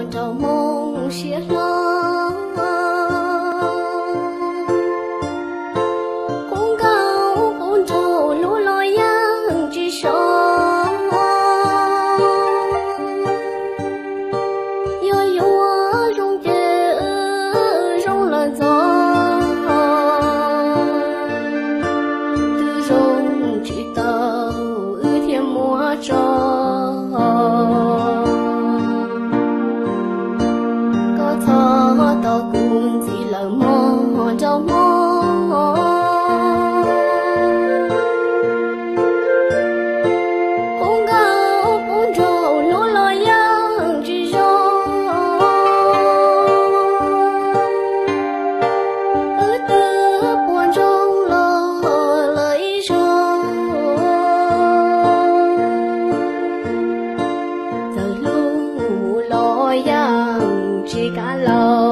nraug Hmoob siab hlob. Qub nkauj qub nraug hlub los yeej tsis so. Yog yuav zoo ces wb zoo lawm ntxov. Twb zoo tsis tau wb thiaj muab tso. Koj txhob tos kuv ntxiv lawm mog nraug Hmoob. Qub nkauj qub nraug hlub los yeej tsis so. Wb twb puas ntsoog los lawm ib zaug. Txawm hlub los yeej tsis kam laus.